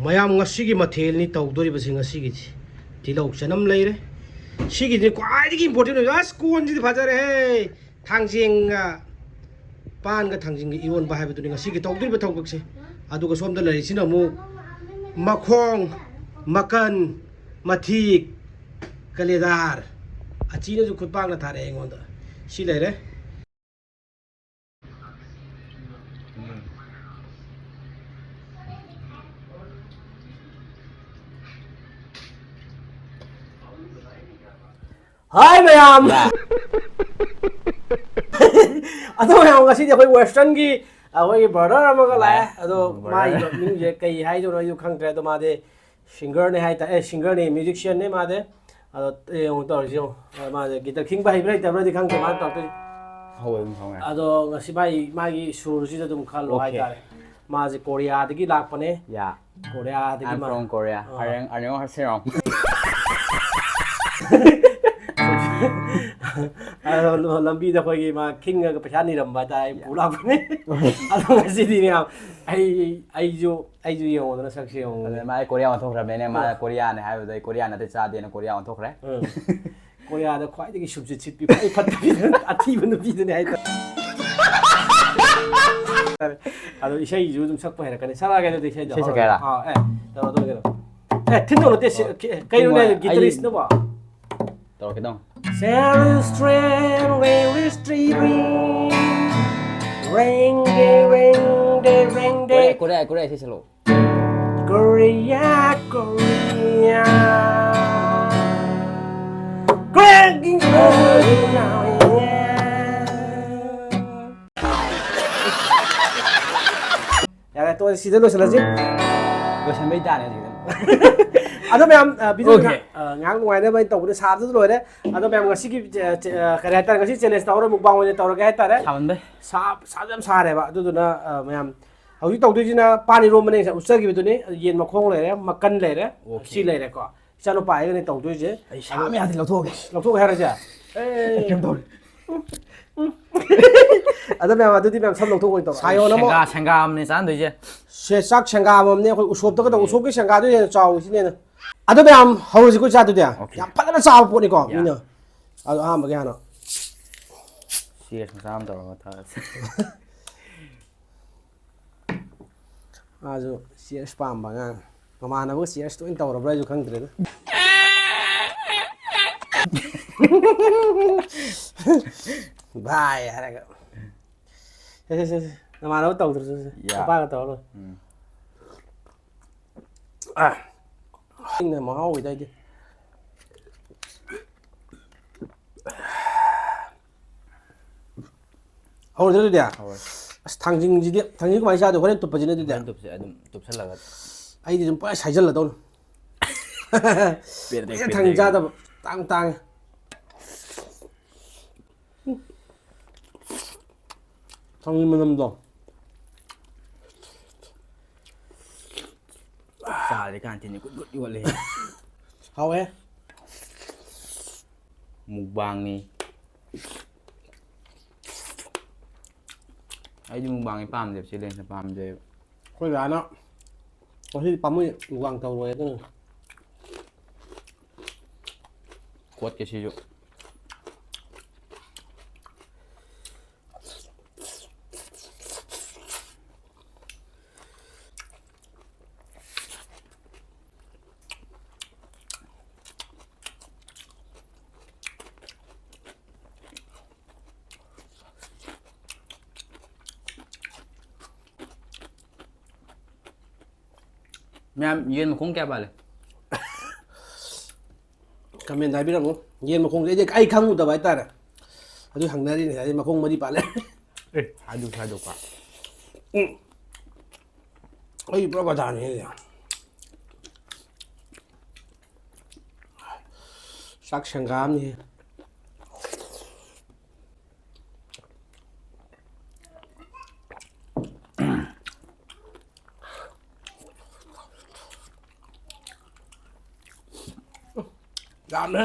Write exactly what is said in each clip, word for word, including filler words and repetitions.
ꯃꯌꯥꯝ, ꯉꯁꯤꯒꯤ ꯃꯊꯦꯜꯅꯤ ꯇꯧꯗꯣꯔꯤꯕꯁꯤ꯫ ꯉꯁꯤꯒꯤꯗꯤ ꯇꯤꯜꯍꯧ ꯆꯅꯝ ꯂꯩꯔꯦ꯫ ꯁꯤꯒꯤꯗꯤ ꯈ꯭ꯋꯥꯏꯗꯒꯤ ꯏꯝꯄꯣꯔꯇꯦꯟ ꯑꯣꯏꯕ꯫ ꯑꯁ, ꯀꯣꯟꯁꯤꯗꯤ ꯐꯖꯔꯦꯍꯦ꯫ ꯊꯥꯡꯖꯦꯡꯒ ꯄꯥꯟꯒ ꯊꯥꯡꯖꯤꯡꯒ ꯏꯔꯣꯟꯕ ꯍꯥꯏꯕꯗꯨꯅꯤ ꯉꯁꯤꯒꯤ ꯇꯧꯗꯣꯔꯤꯕ ꯊꯕꯛꯁꯦ꯫ ꯑꯗꯨꯒ ꯁꯣꯝꯗ ꯂꯩꯔꯤꯁꯤꯅ ꯑꯃꯨꯛ ꯃꯈꯣꯡ, ꯃꯀꯟ, ꯃꯊꯤ, ꯀꯂꯦꯖꯥꯔ꯫ ꯑꯆꯤꯅꯁꯨ ꯈꯨꯠꯄꯥꯛꯅ ꯊꯥꯔꯛꯑꯦ ꯑꯩꯉꯣꯟꯗ꯫ ꯁꯤ ꯂꯩꯔꯦ꯫ ꯍꯥꯏ ꯃꯌꯥꯝ! ꯑꯗꯣ ꯃꯌꯥꯝ, ꯉꯁꯤꯗꯤ ꯑꯩꯈꯣꯏ ꯋꯦꯁꯇꯔꯟꯒꯤ ꯑꯩꯈꯣꯏꯒꯤ ꯕ꯭ꯔꯗꯔ ꯑꯃꯒ ꯂꯥꯛꯑꯦ꯫ ꯑꯗꯣ ꯃꯥꯒꯤ ꯃꯃꯤꯡꯁꯦ ꯀꯩ ꯍꯥꯏꯗꯣꯏꯅꯣ ꯑꯩꯁꯨ ꯈꯪꯗ꯭ꯔꯦ꯫ ꯑꯗꯣ ꯃꯥꯗꯤ ꯁꯤꯡꯒꯔꯅꯦ ꯍꯥꯏꯇꯥꯔꯦ꯫ ꯑꯦ, ꯁꯤꯡꯒꯔꯅꯦ, ꯃ꯭ꯌꯨꯖꯤꯛꯁꯤꯌꯟꯅꯦ ꯃꯥꯗꯤ꯫ ꯑꯗꯣ ꯌꯦꯡꯉꯨ ꯇꯧꯔꯤꯁꯤ ꯌꯦꯡꯉꯨ꯫ ꯑ, ꯃꯥꯁꯦ ꯒꯤꯇꯔ ꯈꯤꯡꯕ ꯍꯩꯕ꯭ꯔꯥ ꯍꯩꯇꯕ꯭ꯔꯥꯗꯤ ꯈꯪꯗꯦ ꯃꯥꯅ ꯇꯧꯔꯛꯇꯣꯏꯁꯦ꯫ ꯍꯧꯋꯦ ꯑꯗꯨꯝ ꯈꯪꯉꯦ꯫ ꯑꯗꯣ ꯉꯁꯤ ꯃꯥꯒꯤ, ꯃꯥꯒꯤ ꯁꯨꯔꯁꯤꯗ ꯑꯗꯨꯝ ꯈꯜꯂꯣ ꯍꯥꯏꯇꯥꯔꯦ꯫ ꯃꯥꯁꯦ ꯀꯣꯔꯤꯌꯥꯗꯒꯤ ꯂꯥꯛꯄꯅꯦ꯫ ꯌꯥ꯫ ꯀꯣꯔꯤꯌꯥꯗꯒꯤ I'm ꯃꯥ from Korea. ꯑꯥ꯫ ꯑꯔꯦꯡ, ꯑꯔꯦꯡ ꯍꯥꯁꯤꯔꯣꯡ꯫ ꯑꯗꯣ ꯂꯝꯕꯤꯗ ꯑꯩꯈꯣꯏꯒꯤ ꯃꯥ ꯈꯤꯡꯉꯒ ꯄꯩꯁꯥ ꯅꯤꯔꯝꯕ ꯍꯥꯏꯇꯥꯔꯦ, ꯑꯩ ꯄꯨ ꯂꯥꯛꯄꯅꯦ꯫ ꯑꯗꯣ ꯉꯁꯤꯗꯤ ꯃꯌꯥꯝ ꯑꯩ, ꯑꯩꯁꯨ, ꯑꯩꯁꯨ ꯌꯦꯡꯉꯣꯗꯅ ꯁꯛꯁꯦ ꯌꯦꯡꯉꯣ꯫ ꯑꯗꯨꯅ ꯃꯥ ꯑꯩ ꯀꯣꯔꯤꯌꯥ ꯑꯣꯟꯊꯣꯛꯈ꯭ꯔꯕꯅꯤꯅꯦ꯫ ꯃꯥꯅ ꯑꯥ꯫ ꯀꯣꯔꯤꯌꯥꯅꯦ ꯍꯥꯏꯕꯗ ꯑꯩ ꯀꯣꯔꯤꯌꯥ ꯅꯠꯇꯦ ꯆꯥꯗꯦꯅ ꯀꯣꯔꯤꯌꯥ ꯑꯣꯟꯊꯣꯛꯈ꯭ꯔꯦ꯫ ꯑꯥ꯫ ꯀꯣꯔꯤꯌꯥꯗ ꯈ꯭ꯋꯥꯏꯗꯒꯤ ꯁꯨꯝꯁꯤꯠ ꯁꯤꯠꯄꯤ, ꯈ꯭ꯋꯥꯏ ꯐꯠꯇꯕꯤ, ꯑꯊꯤꯕ ꯅꯨꯄꯤꯗꯨꯅꯦ ꯍꯥꯏꯇꯥꯔꯦ꯫ ꯑꯗꯣ ꯏꯁꯩꯁꯨ ꯑꯗꯨꯝ ꯁꯛꯄ ꯍꯩꯔꯛꯀꯅꯤ꯫ ꯁꯛꯂꯛꯑꯒꯦ ꯑꯗꯨꯗꯤ ꯏꯁꯩꯗꯣ꯫ ꯏꯁꯩ ꯁꯛꯀꯦ ꯍꯥꯏꯔꯣ? ꯑꯥ, ꯑꯦ, ꯇꯧꯔꯣ, ꯇꯧꯔꯣ, ꯀꯩꯅꯣ꯫ ꯑꯦ, ꯊꯤꯟꯗꯧ ꯅꯠꯇꯦ, ꯁꯤ, ꯑꯣ꯫ ꯀꯩꯅꯣꯅꯦ, ꯊꯤꯟꯕ, ꯑꯩ ꯒꯤꯇꯔꯤꯁꯅꯕꯣ? ꯇꯧꯔꯛꯀꯦ ꯇꯧꯅꯦ꯫ Sail straight, rail straight, ring, day, ring, day, ring, day. Korea, Korea, Korea ꯏꯁꯩ ꯁꯛꯂꯛꯑꯣ꯫ Korea, Korea. Korea, Korea. ꯌꯥꯔꯦ, ꯇꯣꯛꯑꯁꯤ, ꯁꯤꯗ ꯂꯣꯏꯁꯤꯜꯂꯁꯤ꯫ ꯂꯣꯏꯁꯤꯟꯕꯩ ꯇꯥꯔꯦ ꯍꯧꯖꯤꯛ꯫ ꯑꯗꯣ ꯃꯌꯥꯝ, ꯑ, video Okay. ꯉꯥꯏꯍꯥꯛ, ꯑ, ꯉꯥꯏꯍꯥꯛ ꯅꯨꯡꯉꯥꯏꯅꯕ ꯑꯩꯅ ꯇꯧꯕꯗ ꯁꯥꯕꯗ ꯂꯣꯏꯔꯦ꯫ ꯑꯗꯣ ꯃꯌꯥꯝ ꯉꯁꯤꯒꯤ, ꯑ, ꯑ, ꯀꯔꯤ ꯍꯥꯏꯇꯥꯔꯦ, ꯉꯁꯤ challenge ꯇꯧꯔ mukbang ꯑꯣꯏꯅ ꯇꯧꯔꯒꯦ ꯍꯥꯏꯇꯥꯔꯦ꯫ ꯁꯥꯃꯟꯕꯩ꯫ ꯁꯥ-, ꯁꯥꯁꯨ ꯌꯥꯝ ꯁꯥꯔꯦꯕ꯫ ꯑꯗꯨꯗꯨꯅ, ꯑ, ꯃꯌꯥꯝ ꯍꯧꯖꯤꯛ ꯇꯧꯗꯣꯏꯁꯤꯅ ꯄꯥꯟ ꯏꯔꯣꯝꯕꯅꯦ, ꯉꯁꯥꯏ ꯎꯠꯆꯈꯤꯕꯗꯨꯅꯦ꯫ ꯌꯦꯟ ꯃꯈꯣꯡ ꯂꯩꯔꯦ, ꯃꯀꯟ ꯂꯩꯔꯦ, Okay. ꯁꯤ ꯂꯩꯔꯦꯀꯣ꯫ ꯏꯆꯥꯅꯨꯄꯥ ꯑꯩꯒꯅꯦ ꯇꯧꯗꯣꯏꯁꯦ꯫ ꯑꯩ ꯁꯥ ꯃꯌꯥꯝꯗꯤ ꯂꯧꯊꯣꯛꯑꯒꯦ꯫ ꯂꯧꯊꯣꯛꯑꯒꯦ ꯍꯥꯏꯔꯁꯦ? ꯑꯦ꯫ ꯀꯩꯝ ꯇꯧꯔꯣꯏ꯫ ꯑꯗꯣ ꯃꯌꯥꯝ, ꯑꯗꯨꯗꯤ ꯃꯌꯥꯝ ꯁꯝ ꯂꯧꯊꯣꯛꯑꯣꯏ ꯇꯧꯔꯣ꯫ ꯁꯥꯌꯣꯟ ꯑꯃ꯫ ꯁꯦꯡꯒꯥ ꯁꯦꯡꯒꯥ ꯑꯃꯅꯦ ꯆꯥꯟꯗꯣꯏꯁꯦ꯫ ꯁꯦ, ꯆꯥꯛ ꯁꯦꯡꯒꯥ ꯑꯃꯃꯝꯅꯦ ꯑꯩꯈꯣꯏ ꯎꯁꯣꯞꯇꯒ ꯇꯧ꯫ ꯎꯁꯣꯞꯀꯤ ꯁꯦꯡꯒꯥꯗꯨ ꯍꯦꯟꯅ ꯆꯥꯎꯋꯤ ꯁꯤꯅ ꯍꯦꯟꯅ꯫ ꯑꯗꯣ ꯃꯌꯥꯝ, ꯍꯧꯔꯁꯤꯀꯣ ꯏꯆꯥꯗꯨꯗꯤ꯫ Okay. ꯌꯥꯝ ꯐꯖꯅ ꯆꯥꯕ ꯄꯣꯠꯅꯤꯀꯣ꯫ Yeah. ꯃꯤꯅ ꯑꯗꯣ ꯑꯍꯥꯟꯕꯒꯤ ꯍꯥꯟꯅ ꯆꯦꯁ ꯃꯆꯥ ꯑꯃ ꯇꯧꯔꯒ ꯊꯛꯑꯁꯦ꯫ ꯃꯥꯁꯨ ꯆꯦꯁ ꯄꯥꯝꯕ ꯑꯉꯥꯡ꯫ ꯃꯃꯥꯟꯅꯕꯒ ꯆꯦꯁ ꯇꯣꯏꯅ ꯇꯧꯔꯕ꯭ꯔꯥ ꯍꯥꯏꯁꯨ ꯈꯪꯗ꯭ꯔꯦꯗ꯫ ꯚꯥꯏ ꯍꯥꯏꯔꯒ꯫ ꯁꯦ, ꯁꯦ, ꯁꯦ, ꯁꯦ꯫ ꯅꯃꯥꯟꯅꯕ ꯇꯧꯗ꯭ꯔꯁꯨ ꯁꯦ꯫ ꯌꯥ꯫ ꯅꯨꯄꯥꯒ ꯇꯧꯔ ꯂꯣꯏꯔꯦ꯫ ꯎꯝ꯫ ꯑꯥ꯫ ꯏꯪꯅ ꯃꯍꯥꯎ ꯑꯣꯏꯗ ꯑꯩꯗꯤ꯫ ꯍꯧꯔꯗ꯭ꯔ ꯑꯗꯨꯗꯤ? ꯍꯧꯔꯦ꯫ ꯑꯁ, ꯊꯥꯡꯖꯤꯡꯁꯤꯗꯤ, ꯊꯥꯡꯖꯤꯡ ꯀꯃꯥꯏꯅ ꯆꯥꯗꯣꯏ? ꯍꯣꯔꯦꯟ ꯇꯨꯞꯄꯁꯤꯅ ꯑꯗꯨꯗꯤ? ꯍꯣꯔꯦꯟ ꯇꯨꯞꯁꯦ ꯑꯗꯨꯝ ꯇꯨꯞꯁꯜꯂꯒ꯫ ꯑꯩꯗꯤ ꯑꯗꯨꯝ ꯄꯨꯔꯥ ꯁꯥꯏꯖꯜꯂꯗꯧꯅꯤ꯫ ꯄꯦꯟꯗꯦ, ꯑꯩꯅ ꯄꯦꯟꯗꯦ꯫ ꯊꯥꯡꯖꯤꯡ ꯆꯥꯗꯕ꯫ ꯇꯥꯡ ꯇꯥꯡꯉꯦ꯫ ꯊꯥꯡꯖꯤꯡ ꯃꯅꯝꯗꯣ꯫ ꯆꯥꯔꯦ ꯀꯥꯟꯇꯤꯅꯤ ꯒꯨꯠ ꯒꯨꯠ ꯌꯣꯠꯂꯦ꯫ ꯍꯥꯎꯋꯦ꯫ ꯃꯨꯛꯕꯥꯡꯅꯤ꯫ ꯑꯩꯗꯤ ꯃꯨꯛꯕꯥꯡꯅꯤ ꯄꯥꯝꯗꯦꯕ, ꯆꯦꯂꯦꯟꯖꯅ ꯄꯥꯝꯖꯩꯕ꯫ ꯑꯩꯈꯣꯏ ꯗꯥꯅ ꯉꯁꯤꯗꯤ ꯄꯥꯝꯃꯨꯏ, ꯃꯨꯛꯕꯥꯡ ꯇꯧꯔꯣꯏ ꯑꯗꯨꯅ꯫ ꯀꯣꯠꯀꯦ ꯁꯤꯁꯨ꯫ ꯃꯌꯥꯝ ꯌꯦꯟ ꯃꯈꯣꯡ ꯀꯌꯥ ꯄꯥꯜꯂꯦ? ꯀꯃꯦꯟꯗ ꯍꯥꯏꯕꯤꯔꯝꯃꯨ꯫ ꯌꯦꯟ ꯃꯈꯣꯡꯁꯦ ꯑꯩꯗꯤ ꯑꯩ ꯈꯪꯉꯨꯗꯕ ꯍꯥꯏꯇꯥꯔꯦ꯫ ꯑꯗꯨ ꯍꯪꯅꯔꯤꯅꯦ꯫ ꯑꯩ ꯃꯈꯣꯡ ꯃꯔꯤ ꯄꯥꯜꯂꯦ꯫ ꯑꯦ, ꯍꯥꯏꯗꯣꯛꯁꯨ ꯍꯥꯏꯗꯣꯛꯄ꯫ ꯑꯩ ꯄꯨꯔꯥ ꯕꯗꯥꯅꯤ ꯍꯥꯏꯁꯦ꯫ ꯆꯥꯛ ꯁꯦꯡꯒꯥꯝꯅꯤ꯫ ꯌꯥꯝꯃꯦ꯫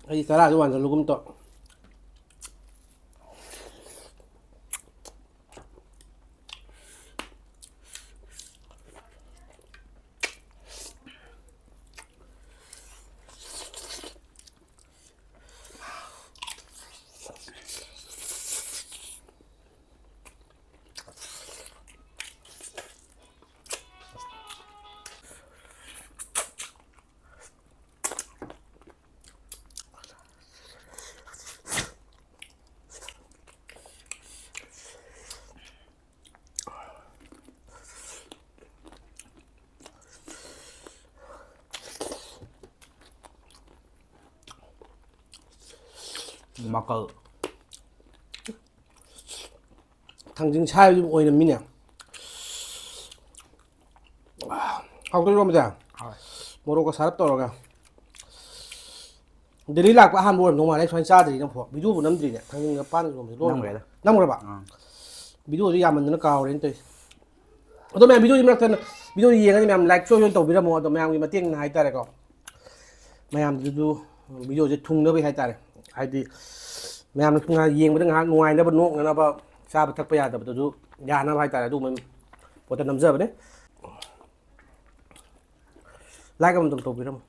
ꯑꯩ ꯇꯔꯥꯗꯤ ꯋꯥꯟꯁꯤꯜꯂꯨꯒꯨꯝ ꯇꯧ꯫ ꯃꯀꯜ꯫ ꯊꯥꯡꯖꯤꯡ ꯁꯥꯏꯕꯗꯨ ꯑꯣꯏꯅ ꯃꯤꯅꯦ꯫ ꯍꯥꯎꯗꯣꯏꯔꯣ ꯃꯗꯤ? ꯃꯣꯔꯣꯛꯀ ꯁꯥꯔꯞ ꯇꯧꯔꯒ꯫ ꯗꯦꯜꯂꯤ ꯂꯥꯛꯄ ꯑꯍꯥꯟꯕ ꯑꯣꯏꯔꯝꯗꯧ ꯃꯥꯜꯂꯦ ꯑꯩ ꯁꯨꯃꯥꯏꯅ ꯆꯥꯗ꯭ꯔꯤ ꯅꯝꯐꯨ꯫ ꯚꯤꯗꯤꯑꯣꯕꯨ ꯅꯝꯗ꯭ꯔꯤꯅꯦ ꯊꯥꯡꯖꯤꯡꯒ ꯄꯥꯟ ꯏꯔꯣꯝꯕꯁꯦ ꯂꯣꯏꯔꯦ꯫ ꯅꯝꯈ꯭ꯔꯦꯗ꯫ ꯅꯝꯈ꯭ꯔꯕ? ꯑꯥ꯫ ꯚꯤꯗꯤꯑꯣꯁꯦ ꯌꯥꯝꯃꯟꯗꯅ ꯀꯥꯎꯔꯦꯅ ꯇꯧꯔꯤꯁꯦ꯫ ꯑꯗꯣ ꯃꯌꯥꯝ ꯚꯤꯗꯤꯑꯣꯁꯤ ꯃꯔꯛꯇ ꯚꯤꯗꯤꯑꯣ ꯌꯦꯡꯉꯗꯤ ꯃꯌꯥꯝ ꯂꯥꯏꯛꯁꯨ ꯑꯗꯨꯝ ꯇꯧꯕꯤꯔꯝꯃꯣ꯫ ꯑꯗꯣ ꯃꯌꯥꯝꯒꯤ ꯃꯇꯦꯡꯅ ꯍꯥꯏꯇꯥꯔꯦꯀꯣ꯫ ꯃꯌꯥꯝꯗꯨꯁꯨ ꯚꯤꯗꯤꯑꯣꯁꯦ ꯊꯨꯡꯅꯕꯒꯤ ꯍꯥꯏꯇꯥꯔꯦ꯫ ꯍꯥꯏꯗꯤ ꯃꯌꯥꯝꯅ ꯉꯥꯏꯍꯥꯛ ꯌꯦꯡꯕꯗ ꯉꯥꯏꯍꯥꯛ ꯅꯨꯡꯉꯥꯏꯅꯕ, ꯅꯣꯛꯅꯅꯕ, ꯆꯥꯕ ꯊꯛꯄ ꯌꯥꯗꯕꯗꯨꯁꯨ ꯌꯥꯅꯕ ꯍꯥꯏꯇꯥꯔꯦ꯫ ꯑꯗꯨꯒꯨꯝꯕ ꯄꯣꯠꯇ ꯅꯝꯖꯕꯅꯦ꯫ ꯂꯥꯏꯛ ꯑꯃꯇꯪ ꯇꯧꯕꯤꯔꯝꯃꯣ꯫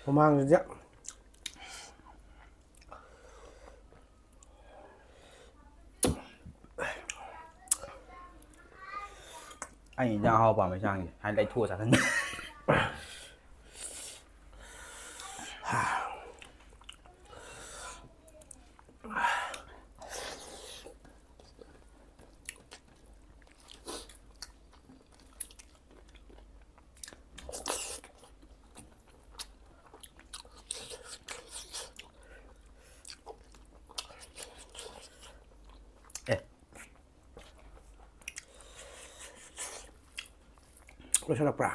ꯃꯃꯥꯡꯗꯗꯤ ꯑꯩ ꯏꯟꯖꯥꯡ ꯑꯍꯥꯎ ꯄꯥꯝꯕꯩ ꯆꯥꯡꯁꯦ ꯍꯥꯏꯅ ꯂꯩꯊꯣꯛꯑ ꯆꯥꯁꯤꯟꯕ꯫ ꯑꯦ꯫ ꯂꯣꯏꯁꯤꯜꯂꯛꯄ꯭ꯔꯥ?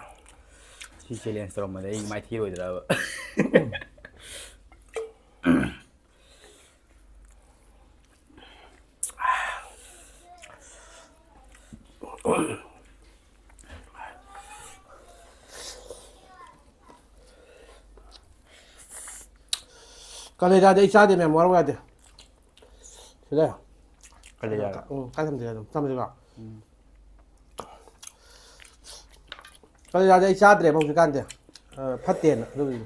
ꯁꯤ ꯆꯦꯂꯦꯟꯖ ꯇꯧꯔꯝꯕꯗ ꯑꯩ ꯃꯥꯏꯊꯤꯔꯣꯏꯗ꯭ꯔꯕ? ꯀꯥꯂꯦꯖꯥꯗꯤ ꯑꯩ ꯆꯥꯗꯦ ꯃꯌꯥꯝ, ꯋꯥꯔꯧ ꯌꯥꯗꯦ꯫ ꯁꯤꯗ꯫ ꯀꯥꯂꯦꯖꯥ꯫ ꯎꯝ, ꯀꯥꯏ ꯊꯝꯗꯣꯏꯅꯣ ꯑꯗꯨꯝ? ꯊꯝꯃꯁꯤꯀꯣ? ꯎꯝ꯫ ꯀꯂꯦꯖꯥꯗꯤ ꯑꯩ ꯆꯥꯗ꯭ꯔꯦꯕ ꯍꯧꯖꯤꯛꯀꯥꯟꯗꯤ꯫ ꯑ, ꯐꯠꯇꯦꯅ ꯑꯗꯨꯒꯤ꯫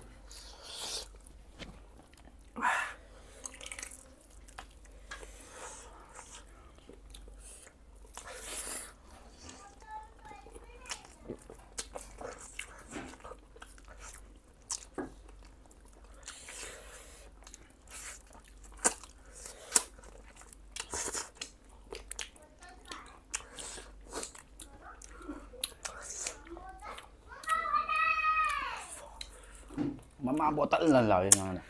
ꯃꯃꯥ ꯕꯣꯇꯜꯅ ꯂꯥꯎꯔꯤ ꯑꯉꯥꯡꯅ꯫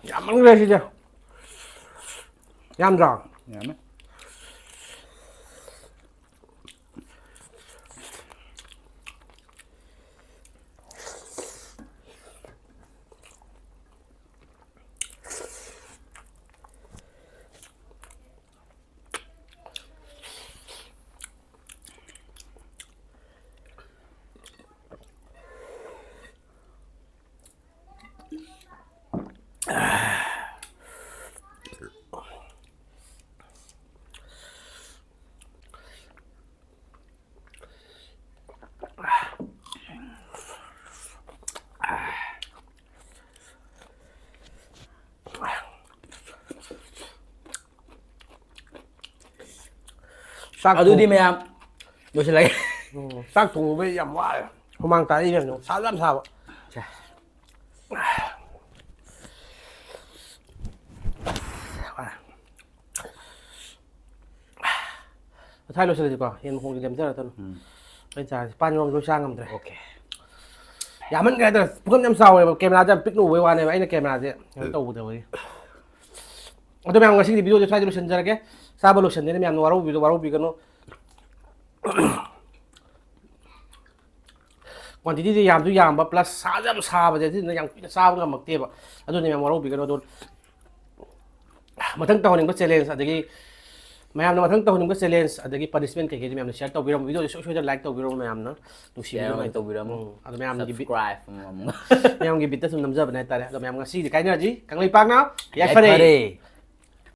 ꯌꯥꯝꯃꯟꯈ꯭ꯔꯦ ꯁꯤꯗꯤ꯫ ꯌꯥꯝꯗ꯭ꯔꯣ? ꯌꯥꯝꯃꯦ꯫ ꯆꯥꯛ ꯑꯗꯨꯗꯤ ꯊꯣꯡ-, ꯃꯌꯥꯝ ꯂꯣꯏꯁꯤꯜꯂꯒꯦ꯫ ꯎꯝ, ꯆꯥꯛ ꯊꯣꯡꯕꯩ ꯌꯥꯝ ꯋꯥꯔꯦ꯫ ꯍꯨꯃꯥꯡ ꯇꯥꯔꯛꯏ ꯃꯌꯥꯝꯗꯣ꯫ ꯁꯥꯁꯨ ꯌꯥꯝ ꯁꯥꯕ꯫ ꯁꯦ꯫ ꯃꯊꯥꯏ ꯂꯣꯏꯁꯤꯜꯂꯁꯤꯀꯣ꯫ ꯌꯦꯟ ꯃꯈꯣꯡꯁꯦ ꯂꯦꯝꯖꯔꯁꯅꯨ꯫ ꯎꯝ꯫ ꯑꯩ ꯆꯥꯔꯁꯤ꯫ ꯄꯥꯟ ꯌꯣꯝ ꯂꯣꯏ ꯆꯥ ꯉꯝꯗ꯭ꯔꯦ꯫ ꯑꯣꯀꯦ꯫ ꯌꯥꯝꯃꯟꯈ꯭ꯔꯦ ꯍꯥꯏꯇꯥꯔꯦ꯫ ꯄꯨꯈꯝ ꯌꯥꯝ ꯆꯥꯎꯋꯦꯕ꯫ ꯀꯦꯃꯦꯔꯥꯁꯦ ꯌꯥꯝ ꯄꯤꯛꯅ ꯎꯕꯩ ꯋꯥꯅꯦꯕ꯫ ꯑꯩꯅ ꯀꯦꯃꯦꯔꯥꯁꯦ ꯀꯩꯅꯣ ꯇꯧꯗꯕꯒꯤ꯫ ꯑꯗꯣ ꯃꯌꯥꯝ, ꯉꯁꯤꯒꯤ ꯚꯤꯗꯤꯑꯣꯁꯦ ꯁ꯭ꯋꯥꯏꯗ ꯂꯣꯏꯁꯤꯟꯖꯔꯒꯦ꯫ ꯆꯥꯕ ꯂꯣꯏꯁꯤꯟꯖꯔꯦ꯫ ꯃꯌꯥꯝꯅ ꯋꯥꯔꯧꯕꯤꯗꯣ ꯋꯥꯔꯧꯕꯤꯒꯅꯨ꯫ ꯀ꯭ꯋꯥꯟꯇꯤꯇꯤꯁꯦ ꯌꯥꯝꯁꯨ ꯌꯥꯝꯕ, ꯄ꯭ꯂꯁ ꯁꯥꯁꯨ ꯌꯥꯝ ꯁꯥꯕꯁꯦ, ꯑꯗꯨꯗꯨꯅ ꯌꯥꯝ ꯀꯨꯏꯅ ꯆꯥꯕ ꯉꯝꯃꯛꯇꯦꯕ꯫ ꯑꯗꯨꯅ ꯃꯌꯥꯝ ꯋꯥꯔꯧꯕꯤꯒꯅꯨ꯫ ꯑꯗꯣ ꯃꯊꯪ ꯇꯧꯍꯟꯅꯤꯡꯕ ꯆꯦꯂꯦꯟꯖ, ꯑꯗꯒꯤ ꯃꯌꯥꯝꯅ ꯃꯊꯪ ꯇꯧꯍꯟꯅꯤꯡꯕ ꯆꯦꯂꯦꯟꯖ ꯑꯗꯒꯤ ꯄꯅꯤꯁꯃꯦꯟ ꯀꯩꯀꯩꯗꯤ ꯃꯌꯥꯝꯅ ꯁꯤꯌꯔ ꯇꯧꯕꯤꯔꯝꯃꯣ, ꯚꯤꯗꯤꯑꯣꯗꯤ ꯁꯣꯏ ꯁꯣꯏꯗꯅ ꯂꯥꯏꯛ ꯇꯧꯕꯤꯔꯝꯃꯣ ꯃꯌꯥꯝꯅ ꯅꯨꯡꯁꯤꯕꯤꯕ ꯌꯥꯝꯅ ꯃꯌꯥꯝ꯫ ꯇꯧꯕꯤꯔꯝꯃꯣ ꯎꯝ, ꯑꯗꯣ ꯃꯌꯥꯝꯒꯤ ꯕꯤꯠ ꯁꯕꯁꯀ꯭ꯔꯥꯏꯕ ꯑꯃꯃꯝꯒ ꯃꯌꯥꯝꯒꯤ ꯕꯤꯠꯇ ꯁꯨꯝ ꯅꯝꯖꯕꯅꯦ ꯍꯥꯏꯇꯥꯔꯦ꯫ ꯑꯗꯣ ꯃꯌꯥꯝ ꯉꯁꯤꯗꯤ ꯀꯥꯏꯅꯔꯁꯤ꯫ ꯀꯪꯂꯩꯄꯥꯛꯅ ꯌꯥꯏꯐꯔꯦ꯫